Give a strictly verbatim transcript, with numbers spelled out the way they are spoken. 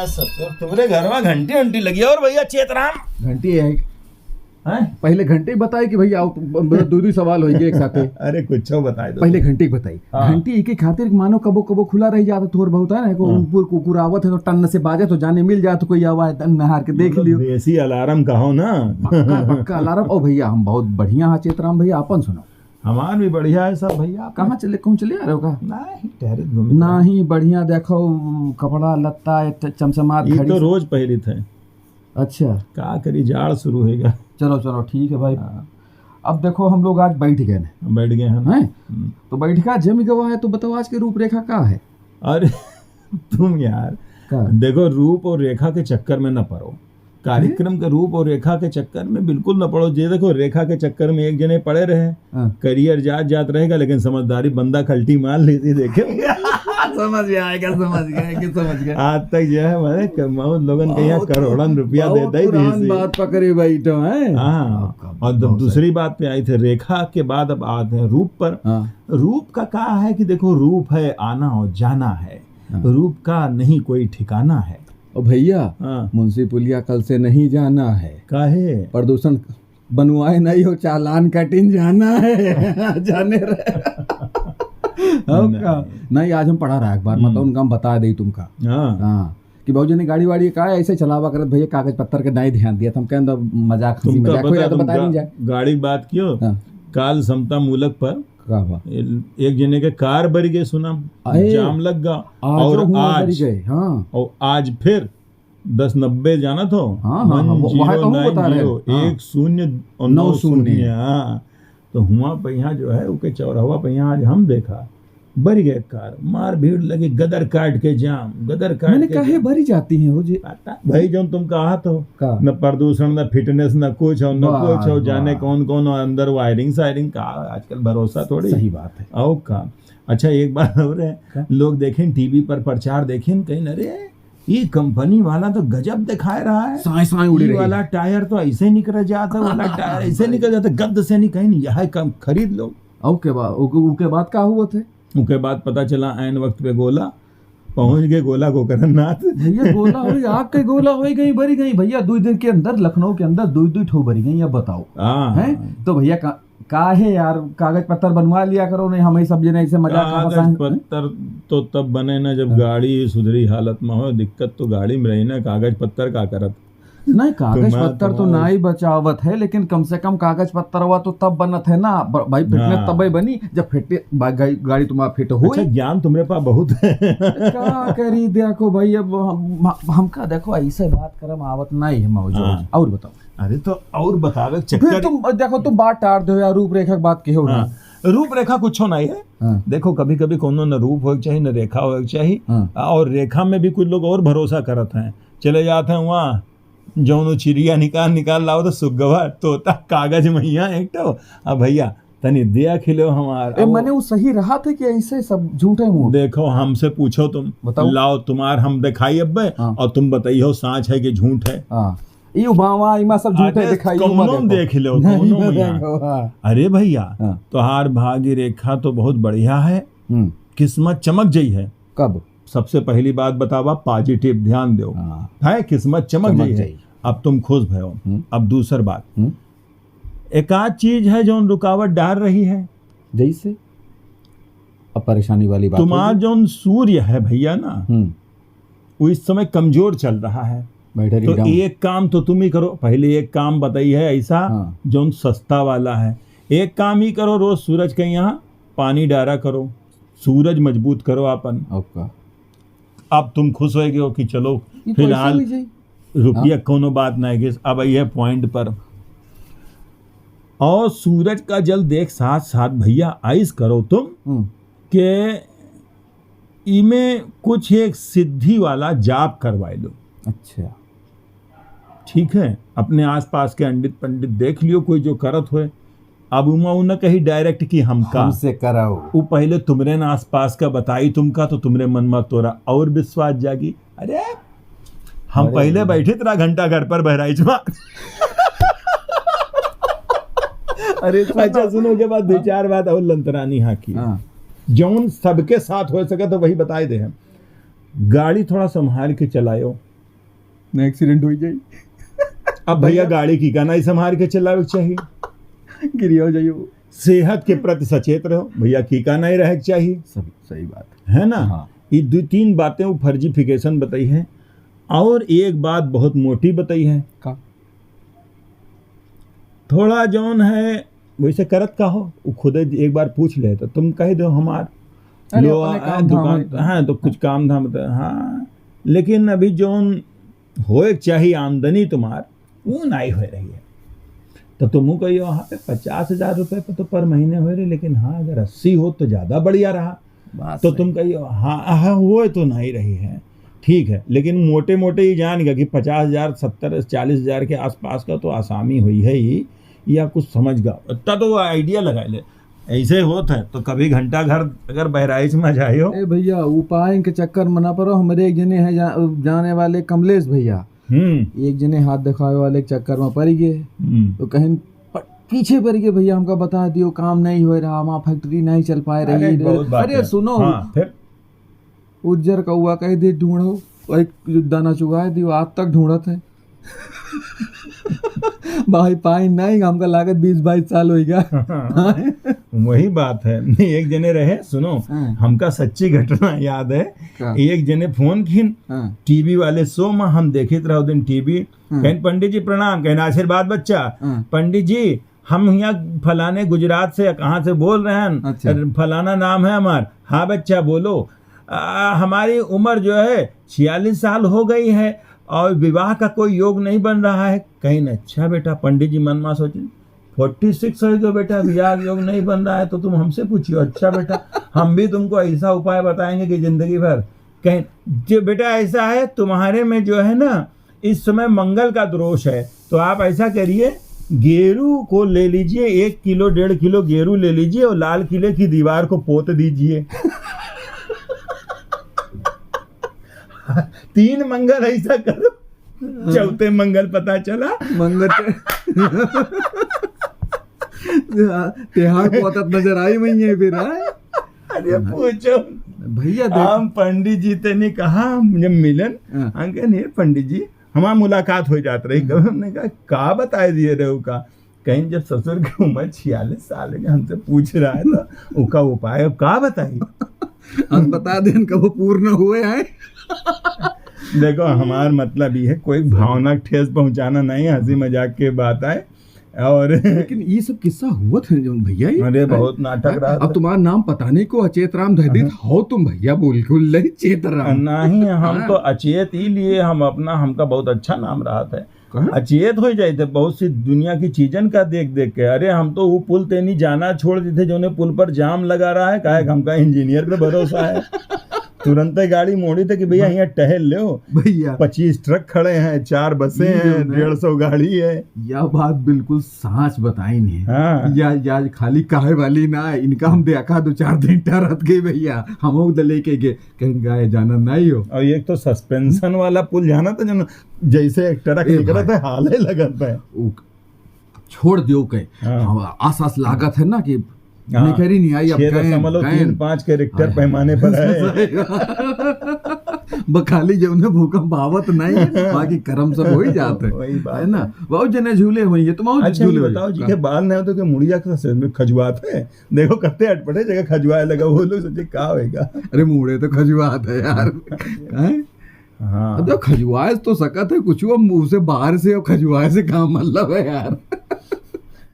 ससुर, तुम्हरे घर मा घंटी घंटी लगी है। और भइया चेतराम? घंटी है। हैं? पहिले घंटी बताई कि भइया आओ, ब-, ब-, दुइ दुइ सवाल होइ गए एक साथे। अरे कुछ बताई दो। पहिले घंटी बताई। हाँ। घंटी एके खातिर मानो कबो कबो खुला रहि जात है, थोर बहुत है ना, को हाँ। ऊपर कुकुर आवत है तो टन्न से बाजे तो जाने मिल जात, कोई आवा है, टन्न हार के देख मतलब लियो। देसी अलार्म कहो ना। पक्का, पक्का अलार्म। ओ भइया, हम बहुत बढ़िया हाँ चेतराम भइया, आपन सुनाओ। हमार भी बढ़िया है सब भइया। कहाँ चले, कहूँ चले आ रहे हो का? नहीं, टहरे घूमे। नहीं, बढ़िया देखो, कपड़ा लत्ता, एक ठे चमचमात ये घड़ी तो सब। रोज पहिरित है। अच्छा। का करी, जाड़ शुरू होइगा। चलो, चलो, ठीक है भाई। हाँ। अब देखो, हम लोग आज बैठ गए हैं। बैठ गए हैं ना। हैं? हम्म। तो बैठका जम गवा है, तो बताओ, आज के रूपरेखा का है? अरे, तुम यार, का? देखो, रूप और रेखा के चक्कर में न पड़ो। कार्यक्रम के रूप और रेखा के चक्कर में बिल्कुल न पड़ो। जे देखो, रेखा के चक्कर में एक जने पड़े रहे, हाँ। करियर जात जात रहेगा, लेकिन समझदारी बंदा खल्टी मार लेती, देखे। समझ गया, आएगा, समझ गया, कि समझ गया। आज तक जो है, मैंने क-, बहुत लोगन के यहाँ बहुत, करोड़न रुपया बहुत देता ही पुरान नहीं सी। बात पकड़ी बैठो, हैं? हाँ। आपका और जब बहुत दूसरी सही। बात पे आई थे, रेखा के बाद अब आते हैं रूप पर। हाँ। रूप का कहा है कि देखो, रूप है आना और जाना है, हाँ। रूप का नहीं कोई ठिकाना है। ओ भइया, हाँ। मुंशी पुलिया कल से नहीं जाना है। काहे? प्रदूषण बनवाए नहीं हो, चालान कटिन जाना है। जाने रहे। हो नहीं। का? नहीं, आज हम पढ़ा रहा अखबार, हम्म। मतलब उनका हम बता देई तुमका। हाँ। हाँ, कि बाबूजी ने गाड़ी वाड़ी का ऐसे चलावा करत भइया, कागज पत्तर के नहीं ध्यान दिया। तो हम कहन, "तो मजाक, हंसी तुमका मजाक हो पता, या तो बता तुमका नहीं जाए।" गाड़ी बात कियो? हाँ। काल समता मूलक पर का बा? ए-, एक जने के कार बरि गए, सुना, अरे, जाम लग गा। आज और हुआ आज, बरि गए, हाँ। और आज फिर दस नब्बे जानत हो? हाँ, हाँ, हाँ, वो, वहाँ तो हम बता रहे हैं। वन ज़ीरो नाइन ज़ीरो, हाँ। एक शून्य और नौ शून्य। नौ शून्य, हाँ। तो हुआ पे यहाँ जो है, ओके चौराहा पे यहाँ आज हम देखा, बरि गए कार, मार भीड़ लगी, गदर काट के जाम, गदर काट मैंने के कहे जाम। बरि जाती हैं हो जी। पता भाई, जो तुम कहा तो, का? न प्रदूषण, न fitness, न कुछ हो, न वाह, कुछ हो, जाने वाह। कौन कौन हो, अंदर wiring सायरिंग का, आजकल भरोसा थोड़ी। सही बात है। और का? अच्छा, एक बात और है, का? लोग देखें टीवी पर प्रचार देखें, कहीं, "अरे, ये कंपनी वाला तो गजब दिखाए रहा है। साए, साए उड़े ये रही वाला है। टायर तो ऐसे निकल जाता है, वाला टायर ऐसे निकल जाता है, गद्द से नहीं, कहीं नहीं, यह कम खरीद लो।" ओके बा-, ओके, ओके, बात का हुआ थे? ओके, बात पता चला, ऐन वक्त पे गोला पहुंच गए, गोला गोकरनाथ। भइया, गोला होई, आग के गोला होई गई, बरि गई। भइया, दुइ दिन के अंदर लखनऊ के अंदर दुइ दुइ ठो बरि गई, अब बताओ। हाँ। हैं? तो भइया, का, काहे यार, कागज पत्तर बनवा लिया करो, नहीं, हम ही सब जने ऐसे मजाक का कागज फंसाएं। पत्तर तो तब बने ना, जब हाँ। गाड़ी सुधरी हालत में हो। दिक्कत तो गाड़ी में रही ना, कागज पत्तर का करत? नहीं, कागज तुम्हार, पत्तर तो तुम्हार। ना ही बचावत है, लेकिन कम से कम कागज पत्तर हुआ तो तब बनत है ना, ब-, भाई, fitness हाँ। तबे बनी, जब फिट, बा-, गाड़ी, गाड़ी तुम्हारा फिट होई। अच्छा, ज्ञान तुम्हारे पास बहुत है। का करी, देखो भाई, अब हम, हम, हमका, देखो, ऐसे बात करम आवत नहीं है मौजूद। हाँ। और बताओ। अरे, तो और बतावे के फिर चक्कर। तुम, देखो, तुम बात टार दो यार, रूपरेखा के बात कहो ना। हाँ, रूपरेखा कुछो नहीं है। हाँ। देखो, कभी-कभी कोनो न रूप होए के चाही, न रेखा होए के चाही। हाँ। और रेखा में भी कुछ लोग और भरोसा करत हैं, चले जात हैं वहाँ, जौनो चिड़िया निकाल, निकाल लाओ तो सुगवा, तोता, कागज मैया एक ठो। अब भइया, तनी देख लो हमार। ए, अब मने वो सही रहा थे कि ऐसे सब झूठे मुंह? देखो, हमसे पूछो तुम। बताओ। लाओ, तुम्हार हम दिखाई अब्बे, हाँ। और तुम बताइयो, साँच है कि झूठ है। हाँ। ई बावा, इमा सब झूठे अरे, दिखाई, कौनो उमा देखो। देख लो, नहीं, कौनो इमा मैया। देखो, हाँ। अरे भइया, हाँ। तोहार भाग्य रेखा तो बहुत बढ़िया है। हम्म। किस्मत चमक जई है। कब? सबसे पहली बात बतावा, positive ध्यान दो। हाँ। है, किस्मत चमक चमक जाई है। जाई। अब तुम खुश भयो। हम्म। अब दूसर बात, हम्म। एक आध चीज है जौन रुकावट डाल रही है। जैसे? अब परेशानी वाली बात तुम्हार होगी। जौन सूर्य है भइया ना, हम्म। वो इस समय कमजोर चल रहा है। बैठे रही तो down। एक काम तो तुम ही करो, पहले एक काम बताई है ऐसा हाँ। जौन सस्ता वाला है। एक काम ही करो, रोज सूरज के यहाँ पानी डारा करो, सूरज मजबूत करो आपन। आपका। अब तुम खुश हो गए हो कि चलो, ये तो ऐसे फिलहाल हुई जाई। रुपया हाँ। कोनो बात नहीं, कि अब ये point पर। और सूरज का जल देख साथ साथ भइया आइस करो तुम हम्म। के इमे कुछ एक सिद्धि वाला जाप करवाए लो। अच्छा। ठीक है, अपने आसपास के अंडित पंडित देख लियो, कोई जो करत होए। अब उमा उ न कही direct कि हमका। हमसे कराओ। उ पहले तुमरे न आसपास का बताई तुमका, तो तुमरे मन में तोरा और विश्वास जागी। अरे, हम अरे पहले भैया। बैठे तरा घंटा घर पर बहराइच में। अरे, सुनो। अच्छा, सुनो, के बाद दो हाँ। चार बात और लंतरानी हाँ की। हाँ। जौन सबके साथ हो सके तो वही बताए दे हम। गाड़ी थोड़ा संभाल के चलायो। ना एक्सीडेंट हो जाए। अब भैया, भैया। गाड़ी की का नहीं संभाल के चलावे के चाहिए। गिरिया हो जाइए वो। सेहत के प्रति सचेत रहो भैया, की का नहीं रहे के चाहिए। सब सही बात है ना। हाँ। ये दो तीन बातें वो फर्जीफिकेशन बताई है। और एक बात बहुत मोटी बताई है। का? थोड़ा जौन है वैसे करत का हो, वो खुदे एक बार पूछ ले तो तुम कह दो हमार अरे, लो, अपने आ, काम धाम दुकान है। हाँ, तो कुछ काम धाम तो, हाँ, लेकिन अभी जौन होए के चाहिए आमदनी तुम्हार, वो नहीं हो रही है। तो तुम कहियो, हाँ, पे पचास हजार रुपये पे तो पर महीने हो रहे, लेकिन हाँ, अगर अस्सी हो तो ज्यादा बढ़िया रहा। बात तो सही। तुम कहियो, हाँ, हाँ, वो तो नहीं रही है, ठीक है, लेकिन मोटे मोटे ही जान गया कि पचास हजार, सत्तर, चालीस हजार के आसपास का तो आसामी हुई है ही, या कुछ समझ गया, इतना तो वो आइडिया लगा ले। ऐसे होत है तो कभी घंटा घर अगर बहराइच में जाइयो। ए भैया, उपाय के चक्कर में ना पड़ो। हमारे एक जने हैं जा, जाने वाले कमलेश भैया, हम्म। एक जने हाथ दिखावे वाले के चक्कर में पड़ गए। हम्म। तो कहीं प-, पीछे पड़ गए भैया, हमका बता दियो, काम नहीं हो रहा, वहाँ फैक्ट्री नहीं चल पाए रही। अरे, बहुत बात अरे, है। सुनो, हाँ, फिर? उज्जर कौआ कह दे ढूंढो, वही दाना चुगाए दियो, आज तक ढूंढत है। भाई, पाई नहीं, हमका लागत बीस बाईस साल होइगा। वही बात है। नहीं, एक जने रहे, सुनो, हाँ। हमका सच्ची घटना याद है। का? एक जने फोन किन, हाँ। टीवी वाले शो में हम देखित रहो दिन टीवी, हाँ। कहें, "पंडित जी प्रणाम।" कहें, "आशीर्वाद बच्चा।" हाँ। "पंडित जी, हम यहाँ फलाने गुजरात से, कहाँ से बोल रहे हैं?" अच्छा। "अरे, फलाना नाम है हमार।" "हाँ बच्चा, बोलो।" "आ, हमारी उम्र जो है छियालीस साल हो गई है और विवाह का कोई योग नहीं बन रहा है।" कहें, "अच्छा बेटा।" पंडित जी मन में सोचे, "फोर्टी सिक्स हो गए बेटा, विवाह योग नहीं बन रहा है तो तुम हमसे पूछियो। अच्छा बेटा, हम भी तुमको ऐसा उपाय बताएंगे कि जिंदगी भर।" कहें, "जो बेटा ऐसा है, तुम्हारे में जो है ना, इस समय मंगल का दोष है, तो आप ऐसा करिए, गेरू को ले लीजिए, एक किलो, डेढ़ किलो गेरू ले लीजिए और लाल किले की दीवार को पोत दीजिए।" तीन मंगल ऐसा करो, चौथे मंगल पता चला। मंगल। तेहार पोतत नजर आई वही है फिर, हाँ? अरे पूछो। भैया देख। हम पंडित जी ते ने कहा, हम जब मिलन, हाँ। हम कहें, "नहीं पंडित जी," हमार मुलाकात हो जात रही। हम्म। कभी हमने कहा, "का बताए दिए रहे हो का?" कहें, "जब ससुर की उम्र छियालीस साल है, हमसे पूछ रहा है तो उका उपाय अब का बताई?" हम बता देन कब वो पूर्ण हुए हैं। देखो, हमार मतलब ये है, कोई भावना ठेस पहुंचाना नहीं है, हंसी मजाक के बात है। और लेकिन ये सब किस्सा हुआ था जौन भैया, ये अरे, बहुत नाटक रहा अब था। तुम्हारा नाम पता नहीं को अचेत राम धर देत हाँ। हो तुम भैया, बिल्कुल नहीं चेत राम। नहीं, हम हाँ। तो अचेत ही लिए, हम अपना, हमका बहुत अच्छा नाम रहा था। कहाँ? अचेत हो जाए थे बहुत सी दुनिया की चीजन का देख देख के। अरे, हम तो वो पुल तेनी जाना छोड़ देते, जो ने पुल पर जाम लगा रहा है, काहे कि हमका इंजीनियर पे भरोसा है। तुरंते गाड़ी मोड़ी थे कि भैया, ब-, यहाँ टहल लो। भैया। पच्चीस ट्रक खड़े हैं, चार बसें ये जो हैं, ना, डेढ़ सौ गाड़ी है। यह बात बिल्कुल सांच बताई नहीं। हाँ। या, या खाली कहे वाली ना, इनका हम देखा दो चार दिन टहरत गए भैया, हम लोग तो लेके गए, कहीं गाय जाना नहीं हो। और एक तो सस्पेंशन वाला पुल जाना था, जो ना, जैसे एक ट्रक ए निकला भाई। था, हाले लगत है। उ-, छोड़ दियो कहे। हाँ। हम आस आस लागत है ना कि हाँ। निकरी नहीं आई, अब छह कहें, दशमलव तीन पाँच कहें। के रिक्टर हाय, हाय। पैमाने पर है। सही बात। बखाली जब ने भूकंप आवत नहीं है, बाकी कर्म सब हो ही जाते हैं। वही बात है ना? है। बहुत जने झूले हुए, ये तो बहुत अच्छा, झूले ये हुए। बताओ जी, हाँ। के बाल नहीं होते कि मुड़िया का सर में खजुआत है? देखो, कत्ते अटपटे जगह खजुआए लगा, वो लोग सोचे, "का होएगा?" अरे, मुड़े तो खजुआत है यार। हैं? हाँ। अब देखो, खजुआए तो सकत है कुछ, वो मुंह से बाहर से और खजुआए से का मतलब है यार?